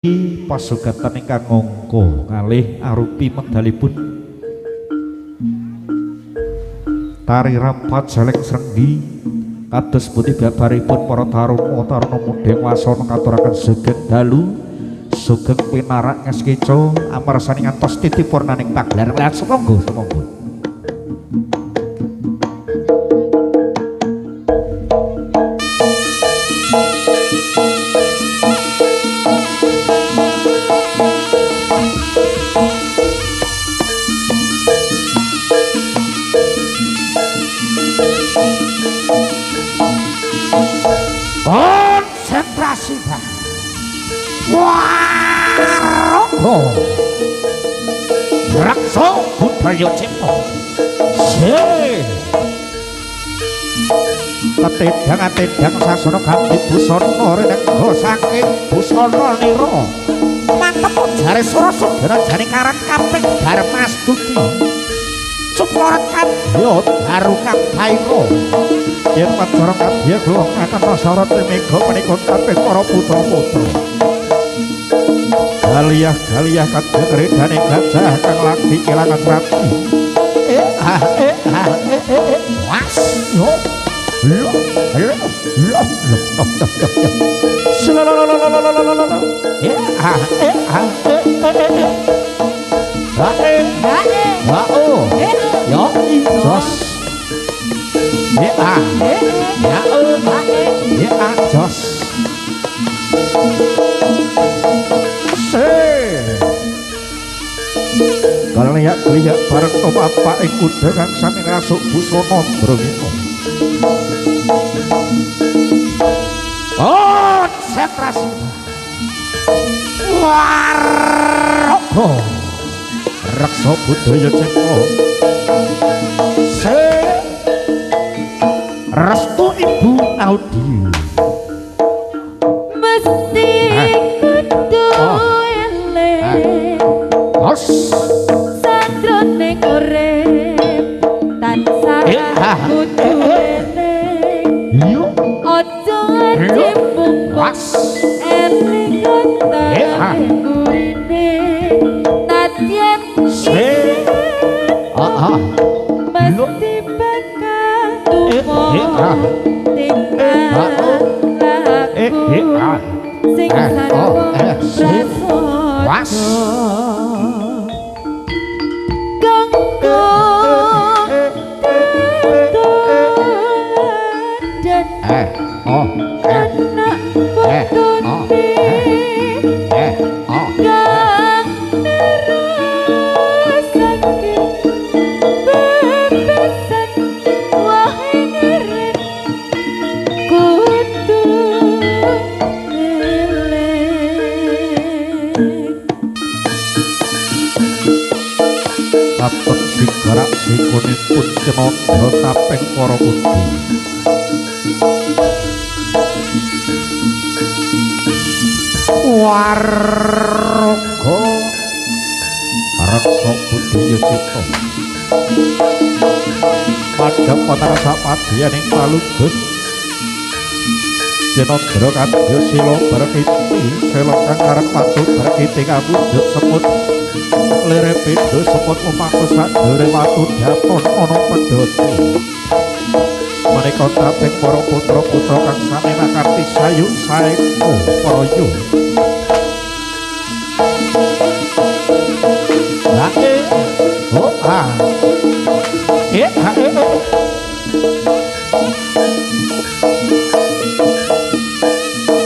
Pasugatan ingkang ngangka kalih arupi medalipun tari rampat jeleng srenggi kados pundi babaripun para taruna taruna mudha wasana katuraken sugeng dalu sugeng pinarak ngeskeca amarsani ngantos titipurnaning pagelaran. Lan sumangga sumangga. Konsentrasi Pak. Waroko Raksa budaya cipta. Se. Ketedhang-tedhang sasana ganti busana renengga saking busana nira. Mantep jare Surasudana jane karan kaping Darmastuti. Cuporet kadya daru kang paira. Yen pacara kadya kula akan sorot mega menika kabeh para putra-putra. Galiyah-galiyah kadya kredane gajah kang lagi kelangan rati. Was yo. Lo lo lo lo. Slalalalalalalalala. Ha eh ha oh. Yo jos. Ya a ya o ya a jos. Se. Kaliyak-kaliyak bareng to bapak ing kuda kang sami ngrasuk busana Dromina. Konsentrasi. Waroko. Reksa budaya cipta. Se. Restu Ibu Audi. Mesti kudu eling. Os. Sajroning urip tansah kudu eling. Yo. Aja aji Was. Eling utang gurine. Nadyan Se. Ah ah. Mesti bakal tumo tingkah laku sing sarwa Was. Kanggo tetuladan Oh anak putune oh kang nerasake bebesan wae ngeren kudu eling. Katon sigarak sikunipun cenandha tapeng para kudu. Warga reksa budaya cipta. Padhang wonten sapadiyaning palugus. Cenandra kadya sila berkiti, sela kang arep watu berkiti kawujud semut. Lere pindha semut lumaku sadore watu daton ana pedhote. Menika taping para putra-putra kang sami makarti sayuk saeka para yu. Ha oh ah. Ha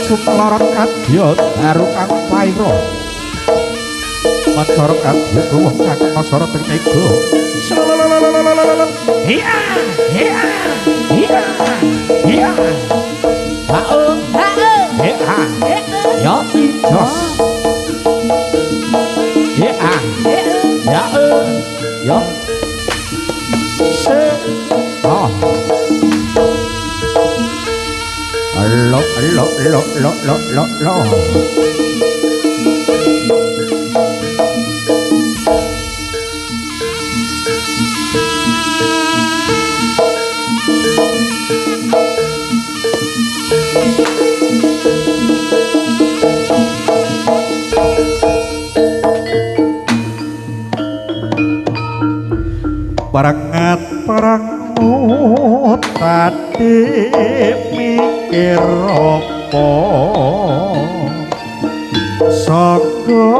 Suplorot kadya daru kang paira. Macara kadya kluwuh kang masara teng mega. Iya, iya, iya, iya. Ha oh, Ha ha. Yo jos. Ya ya yo. Se. Oh. Lo lo lo lo lo lo lo. Prengat prengut tadi mikir apa saka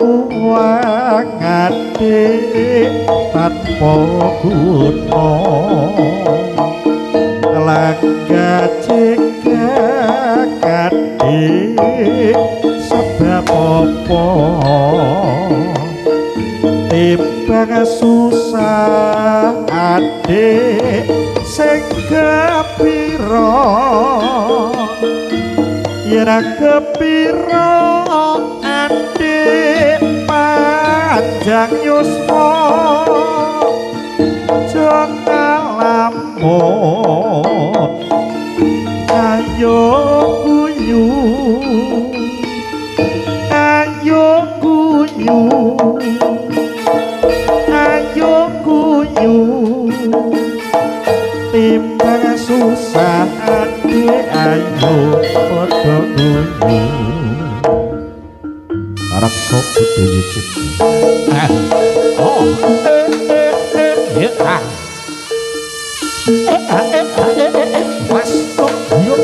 uwang adik tanpa guna langga cekak adik sebab apa timbang susah adik sing kepira yen kepira adik panjang yuswa aja ngalamun ayo guyu ayo guyu ayo guyu timbang susah adik ayo padha guyu. Reksa budaya cipta. Oh eh eh ah eh ah eh ah eh eh mas yo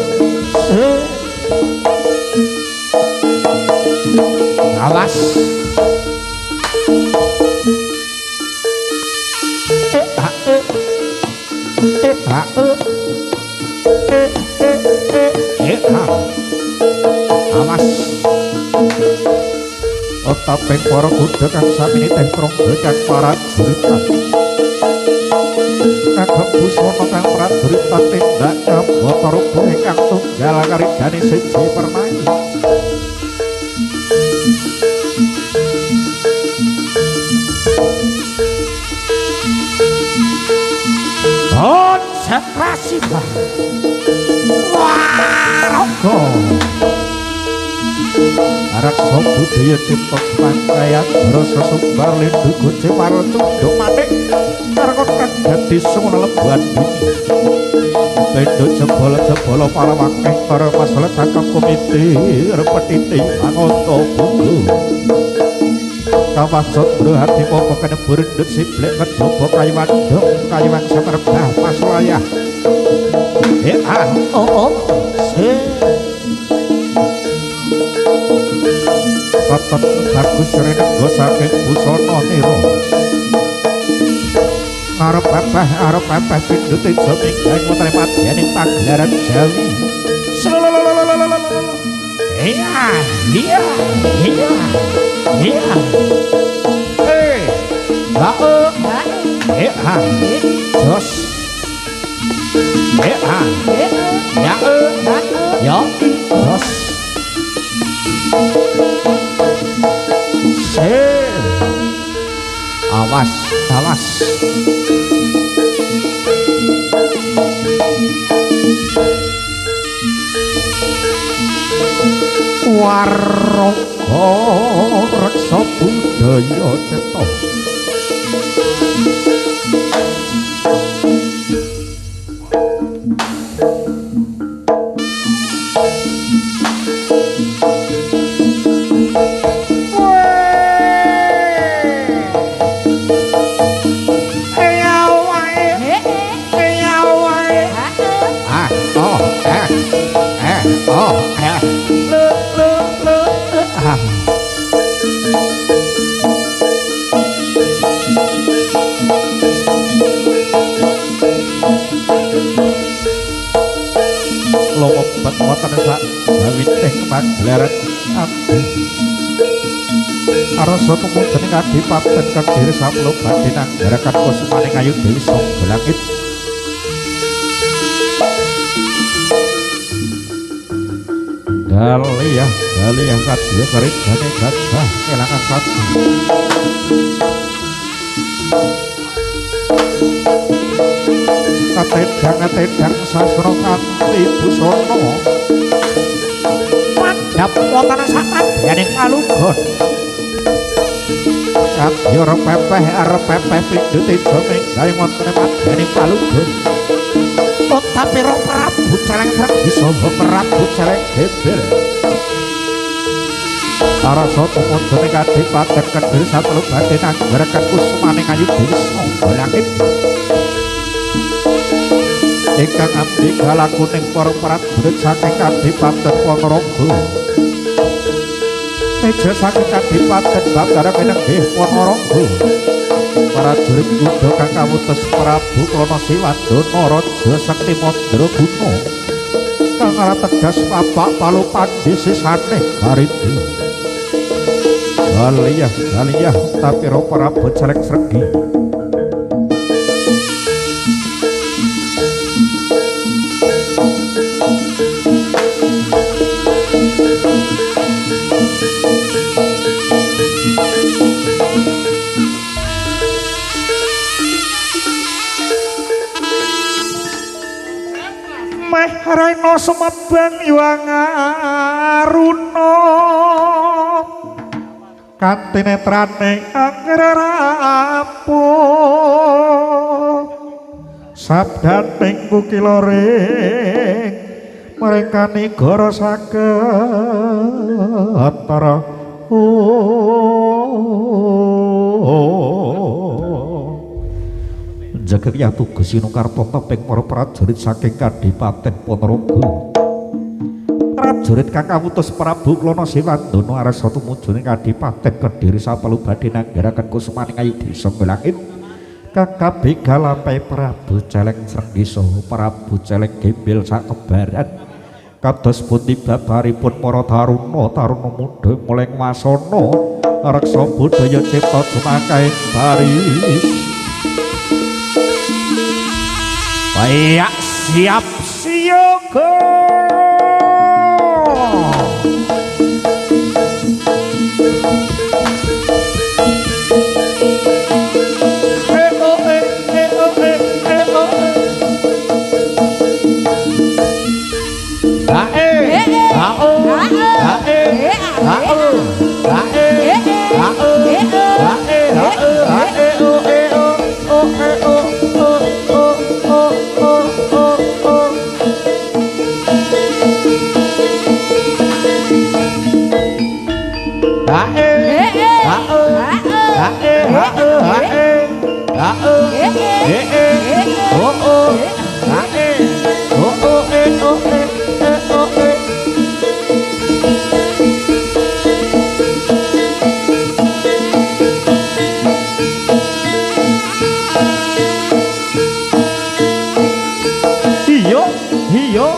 awas eh ah eh eh ah eh eh eh eh ah awas. Otaping para kuda kang sami nitih trongga kang prajuritan kagem busana kang prajuritan tindak kabata rupa ingkang tunggal karidane siji permayu. Konsentrasi bah waraga Reksa budaya cipta semangkaya rasa sumbar lindu goce para cunduk manik karena kang dadi semono lebuhan bumi bendo jebol-jebol para wakeh para masalah cakap komite repetiti mangoto bunggu kawah candra hati popo kenebur endut siblek kedobo kayuwan dong kayuwan semerbah pasulaya ah oh oh se Katon bagus renenggo saking busana nira arep pepeh pindhut teja minggah wonten madyaning pagelaran Jawi. Iya iya iya iya eh ha eh ha jos eh ha ya ya jos se awas awas waraga reksa budaya cipta. Lumebet wonten sak jawitih pagelaran abdi arasa tumujeng kadipaten Kediri samlo badhe nanggaraken kusumaning ayu Dewi Sangga Langit. Daliyah daliyah kadya karidane gajah kelangan satu. Katedhang-katedhang sastra kanthi busana mandhap wonten samadyaning palugon. Kadya repepeh pindhut teja minggahe wonten madyaning palugon. Otapira Prabu Celeng Sregi saha Prabu Celeng Gebel. Arasa tumujune kadipaten Kediri satelu badhe nanggaraken kusumaning ayu Dewi Sangga Langit. Ingkang ambika lakuning para prajurit saking Kadipaten Ponorogo. Meja saking Kadipaten Batara pinenggih Ponorogo. Prajurit kuda kang kawutus Prabu Klana Siwandana Raja Sekti Mandraguna kang tegas papak palupandi sisane Haridhi. Aliyah aliyah tapira Prabu Celeng Sregi. Meh rena sumebang yuang aruna kanthi netrane angger rapuh sabdaning kukiloring mereka nigara saged tara. Jagat yatu Gusti Karta teping para prajurit saking Kadipaten Ponorogo. Prajurit kang kawutus Prabu Klana Siwandana arsa tumujune Kadipaten Kediri sapelu badhe nanggaraken kusumaning ayu desa Langit kang kabegal lampahe Prabu Celeng Srenggi saha Prabu Celeng Gembel sakebaran. Kados pundi babaripun para taruna taruna muda mulai wasana reksa budaya cipta jumakae baris. Bayak siap siaga. E o e e o e e o e. A e a o a e a o a e a o a e a o a e o e o o e o o o o o o o. A e a o a e a o a e a o e e o o a e o o e o e e o e. Iyo iyo.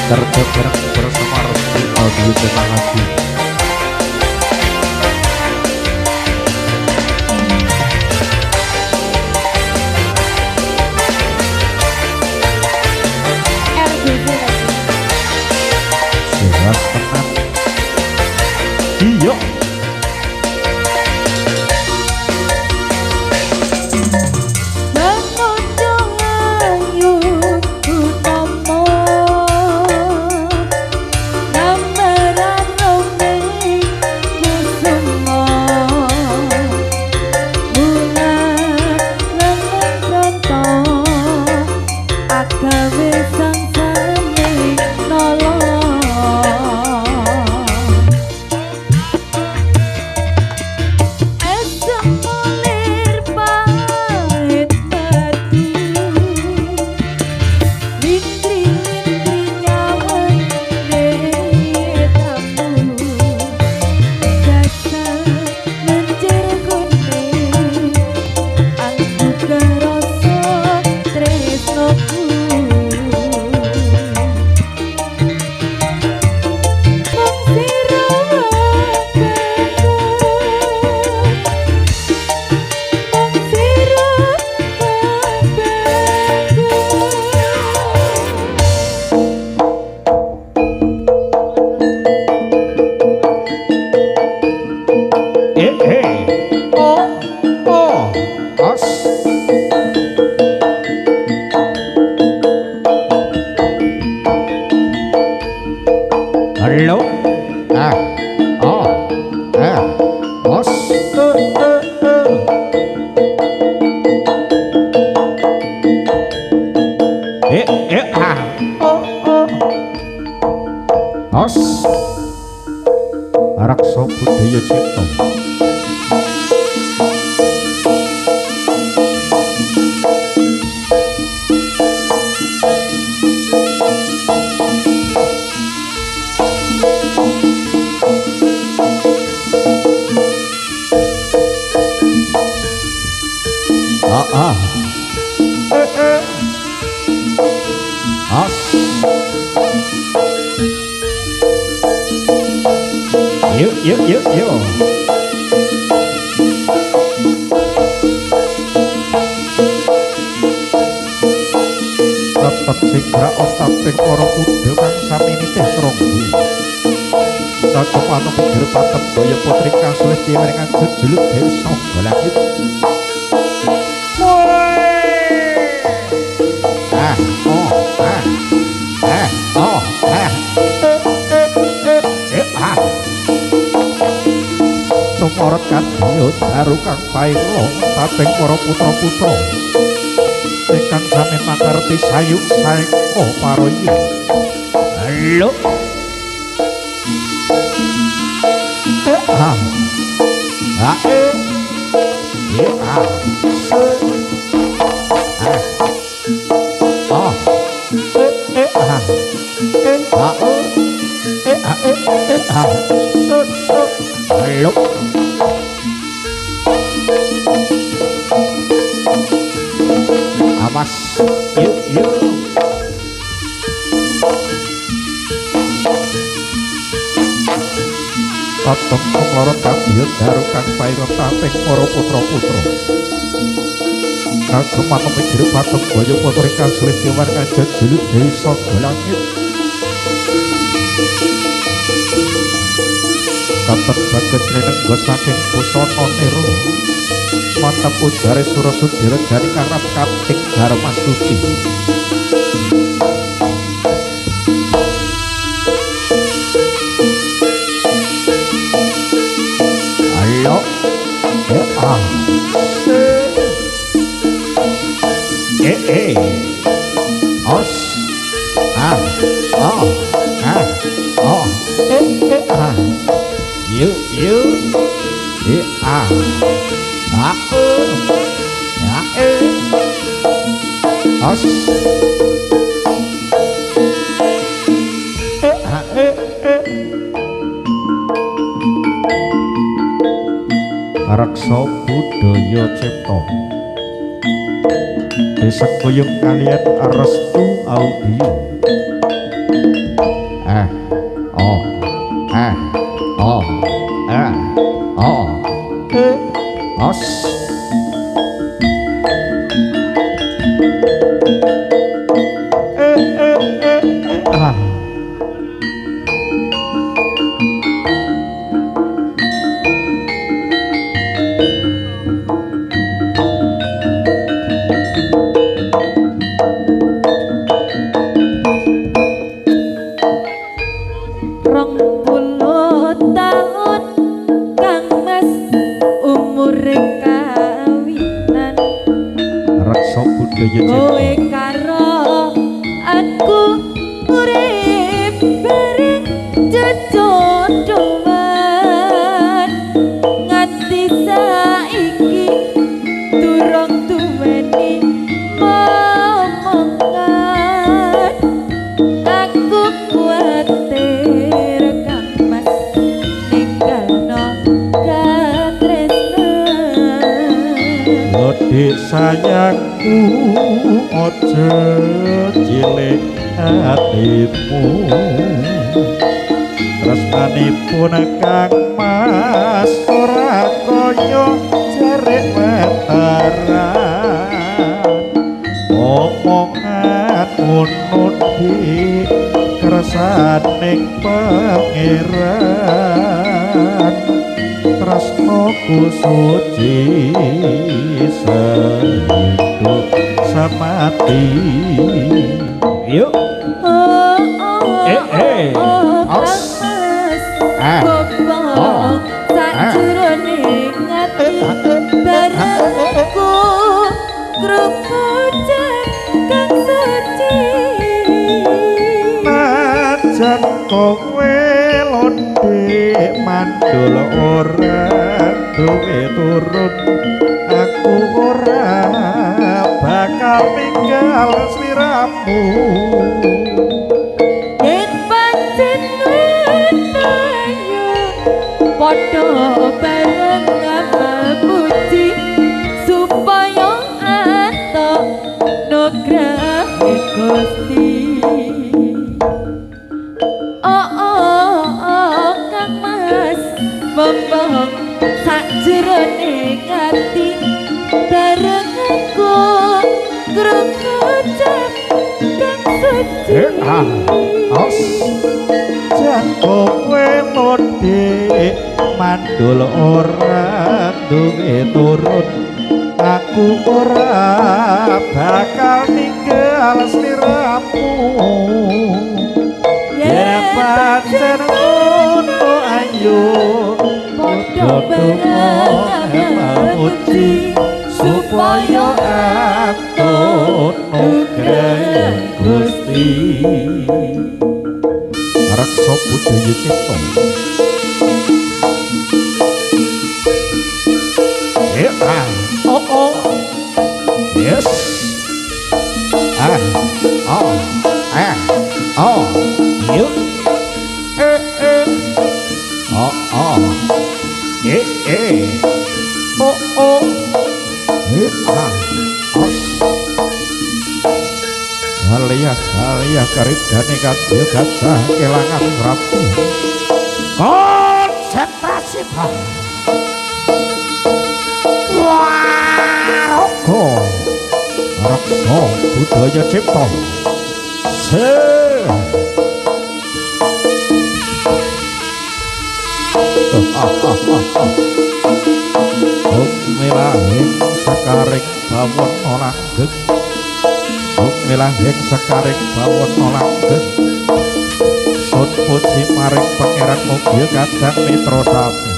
Kerja bareng bersama Resti Audio. Terima kasih. Jelas tenan. Iya. Ayu utama. Budaya Cipta. Ah, ah. Eh, eh. As. Yuk, yuk, yuk, yuk. Tetep sigra otaping para kuda kang sami nitih tronggo. Cocok anu pinggir patem daya putri kang sulistya maring jejuluk Dewi Sangga Langit. Ah, oh, ah. Ah, oh, ah. Eh, eh, eh, eh, ah. Sumorot kadya daru kang paira taping para putra-putra ingkang sami makarti sayuk saeka paraya. Halo. Eh, ah. Ah, eh. Eh, ah. Se. Ah. Ah. Eh, eh, ah. Eh, ah, eh. Eh, ah, eh, eh, ah. Se, se. Halo. Awas, yuk, yuk. Katon sumlorot kadya daru kang paira taping para putra-putra. Kagem matem jero patem baya putra ingkang sulistya kajen juluk Dewi Sangga Langit. Katon bagus rinengga saking busana nira. Mantep ujare Surasudira jani karep kaping Darmastuti. Halo. Eh, ah. Se. Eh, eh. Os. Ah. Oh. Ah. Oh. Eh, eh, ah. Yuk, yuk. Eh, ah. Ah, ya, eh. Os. Eh, ah, eh, eh. Reksa Budaya Cipta. Disekuyung kaliyan Restu Audio. Eh, oh, eh, oh, eh, oh, eh. Os. Eh, eh, eh, eh, ah. Rong puluh taun Kang Mas umure kawinan. Reksa Budaya Cipta. Kowe karo aku urip bareng jejodohan nganti saiki durung duweni momongan. Aku kuwatir Kang Mas ninggalno katresnan. Dik sayangku aja cilik atimu. Tresnanipun Kang Mas ora kaya jarik weteran. Omongan ngono dik kersaning pangeran. Tresnoku suci sehidup semati. Yuk. Oh, oh, Eh, eh. oh, Kang Os. Mas Ah. bobong Oh. sakjroning ati barengku krungu kang suci. Najan kowe londhe mandor mandul ora duwe turun, aku ora bakal ninggal sliramu. Yen pancen ayo padha bareng ngapuji supaya antuk nugrahe Gusti. Oh oh oh Kang Mas Bambang sakjroning ati bareng aku krungu ucap kang suci. Os jago kowe lodhe mandul ora duwe turun, aku ora bakal ninggal sliramu. Yen pancen ngono ayo padha bareng ngapuji supaya antuk nugrahe Gusti. Reksa budaya cipta. Ah, oh oh, yes. Ah, oh, ah, oh, yuk, eh eh, oh oh, eh eh, oh oh, eh ah, os. Aliyah aliyah karidane kadya gajah kelangan rapi. Konsentrasi bah. Waroga reksa budaya cipta. Se Bukmilahing sekaring bawana langgeng, bukmilahing sekaring bawana langgeng. Sun puji maring pangeran mugi kadang mitra sami.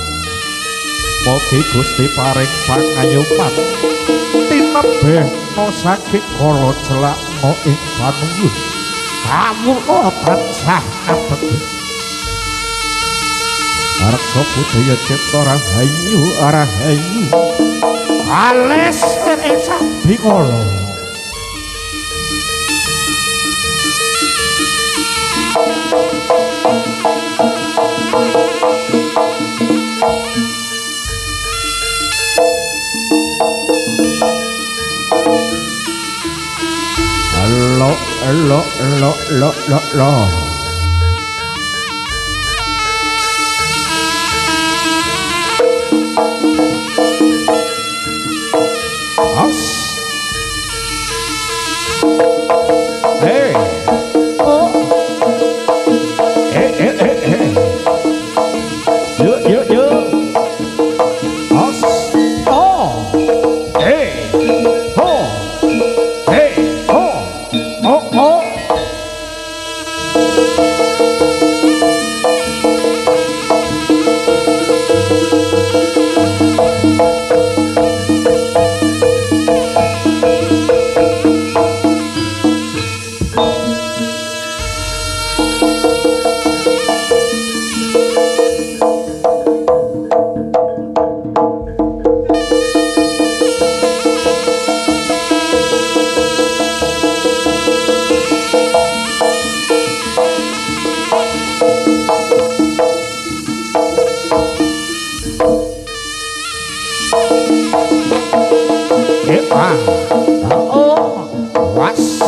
Mugi Gusti paring pangayoman tinebihna saking kala celakna ing panuwun. Kawula tansah ngabekti. Reksa budaya cipta rahayu rahayu. Alis ing sabikala. Lo lo lo lo lo lo. Os. Hey. Oh. Eh eh eh eh. Yo yo yo. Os. Oh. Hey. Oh. Hey. Oh. Oh oh. Oh, was.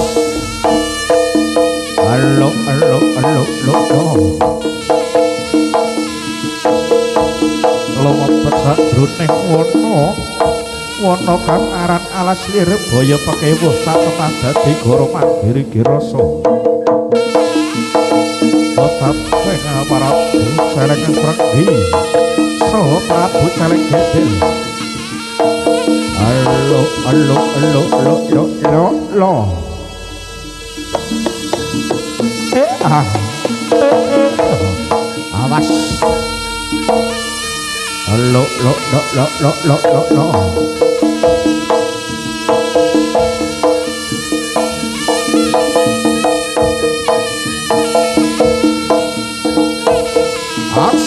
Halo, halo, halo, halo, halo. Lumebet sajroning wana, wana kang aran alas Lirboyo pekewuh satemah dadi goro mandiri girasa. Tetaping Prabu Celeng Srenggi saha Prabu Celeng Gedel. Halo, halo, halo, halo, halo, halo, halo. Eh, ah, eh, eh, awas. Halo, lo, lo, lo, lo, lo, lo, lo. As.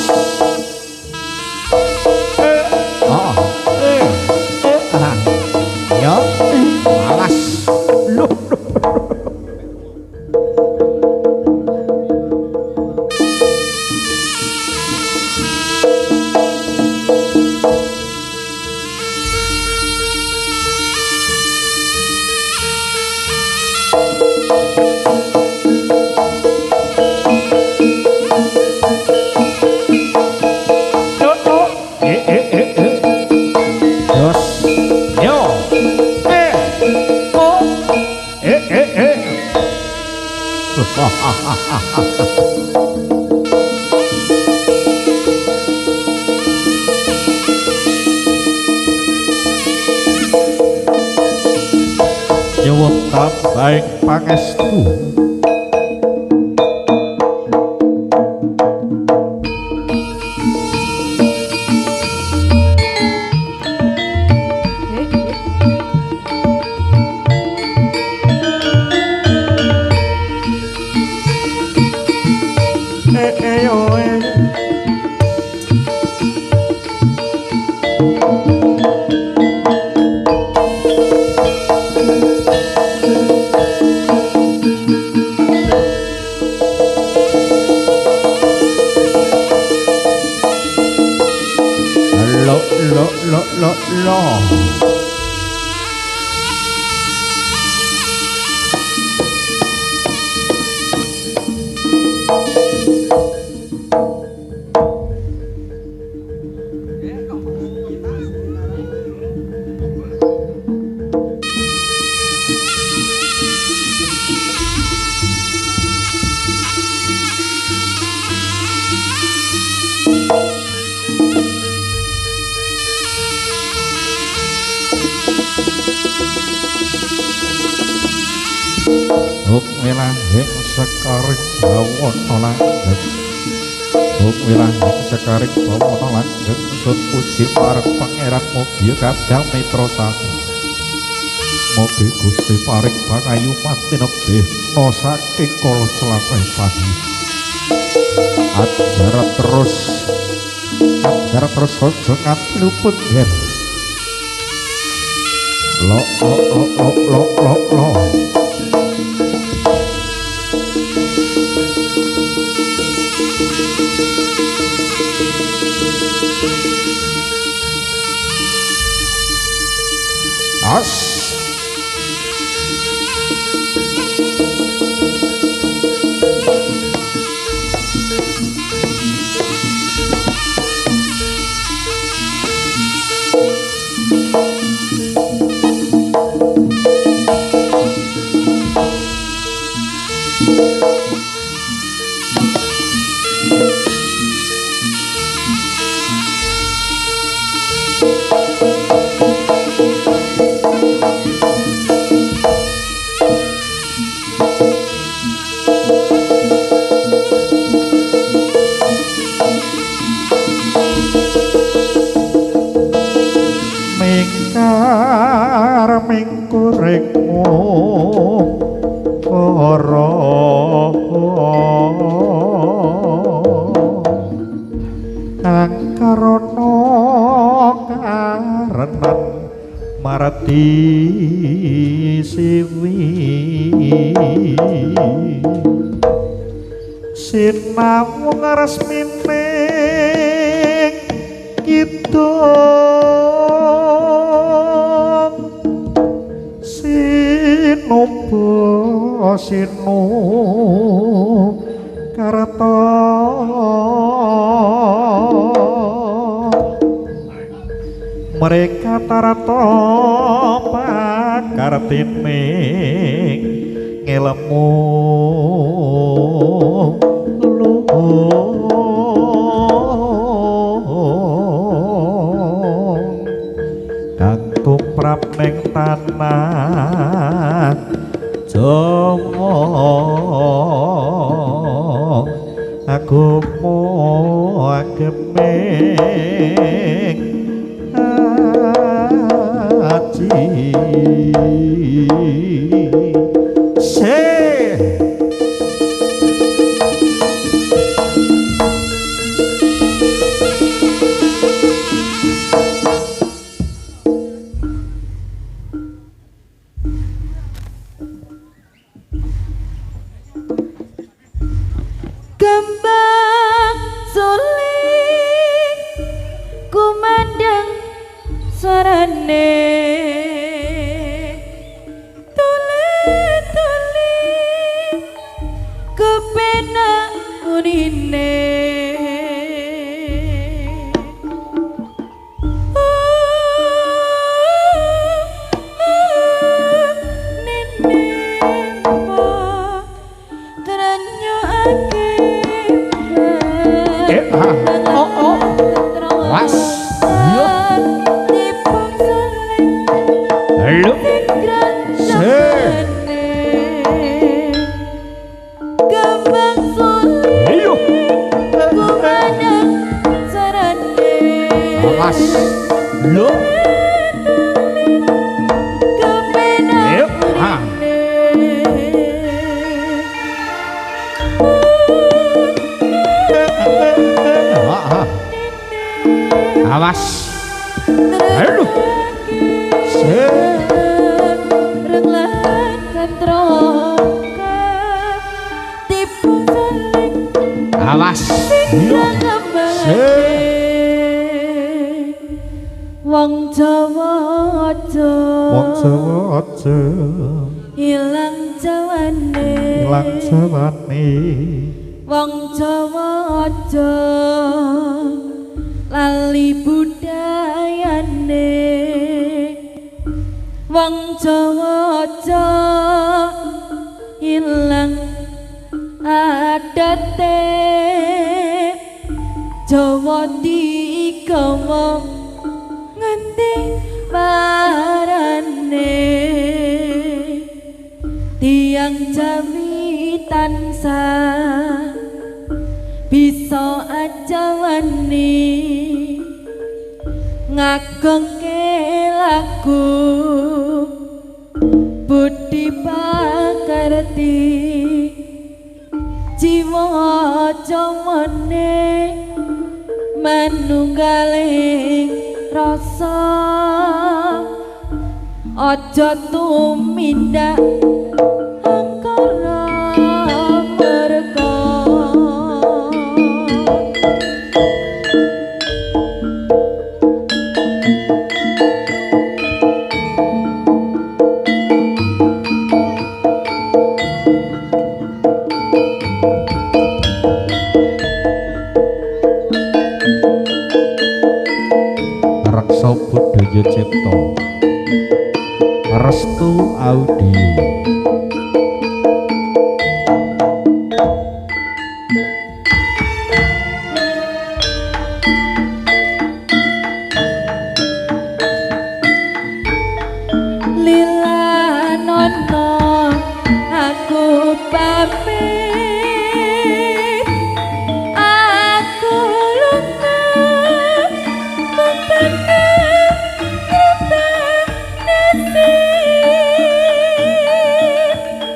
Nyuwun tambahing pangestu. Kadang mitra sami mugi Gusti paring pangayuman tinebih no saking kala celaka pagi. Ajaran terus aja nganti luput yen. Lo lo lo lo lo lo lo. As Kembang suling kumandang suarane tuli-tuli Lho. Kembang suling kumandang sarane. Awas. Lho. Kepenak urine. Awas. Aduh. Awas. Wong Jawa aja, wong Jawa aja ilang jawane, ilang jawane. Wong Jawa aja lali budayane. Wong Jawa aja ilang adate. Jawa digawa ngendi marane. Tiang Jawi tansah bisa ajawani ngagungke lagu budi pakarti. Jiwa jawane manunggaling rasa, aja tumindak angkara murka. Reksa Budaya Cipta Restu Audio.